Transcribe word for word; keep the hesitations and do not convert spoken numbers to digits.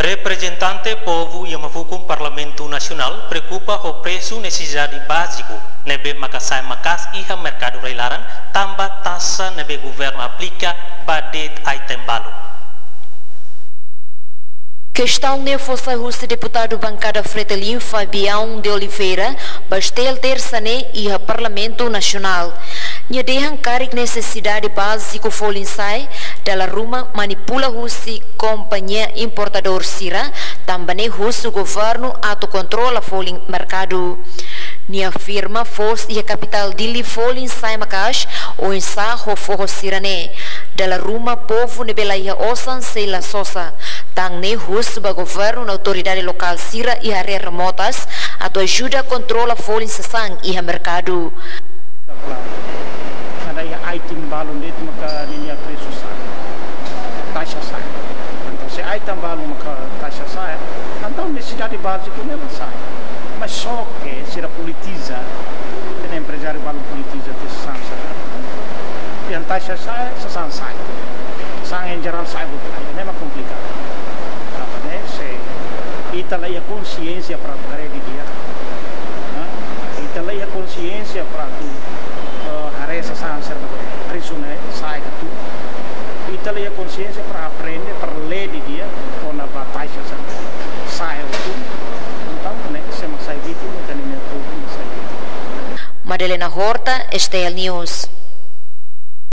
Reprezentante povu iha mafukun Parlamentu Nasionál preokupa ho presu nesesidade báziku ne'ebé maka sa'e maka'as iha merkadu rai-laran tanba taxa ne'ebé governu aplika ba de'it item balu. Kestaun ne'e fó sai husi deputadu bankada Fretilin, Fabião de Oliveira, ba STL tersa ne'e iha Parlamentu Nasionál. Nia dehan karik nesesidade báziku folin sa'e, dala ruma manipula husi kompañia importadór sira, tanba ne'e husu governu atu kontrola folin merkadu. Nia afirma foos iha kapitál Dili folin sa'e maka'as, oinsá ho foho sira-ne'e. Dala ruma povu ne'ebé la iha osan sei la sosa. Tan ne'e husu ba governu no autoridade lokál sira iha área remotas atu ajuda kontrola folin sasán iha merkadu. Klaru. Kada iha item balu de'it maka ninia presu sa'e. Taxa sa'e. Entaun se item balu maka taxa sa'e, entaun nesesidade báziku ne'e la sa'e. Mas só ke sira politiza, ita-nia emprezáriu balu politiza tiha sasán sira. Dehan taxa sa'e, sasán sa'e. Sasán em geral sa'e hotu, ne'e mak komplikadu. Tanba ne'e se ita la iha konsiénsia para atu haree didi'ak. Hã? Ita la iha konsiénsia para atu, eh, haree sasán sira-ne'ebé presu ne'e sa'e ka lae. Ita la iha konsiénsia para aprende, para lee didi'ak kona-ba taxa sa'e. Sa'e hotu. Entaun, ne'e se mak sai vítima, ita-nia povu mak sai vítima. Madalena Horta, STL News.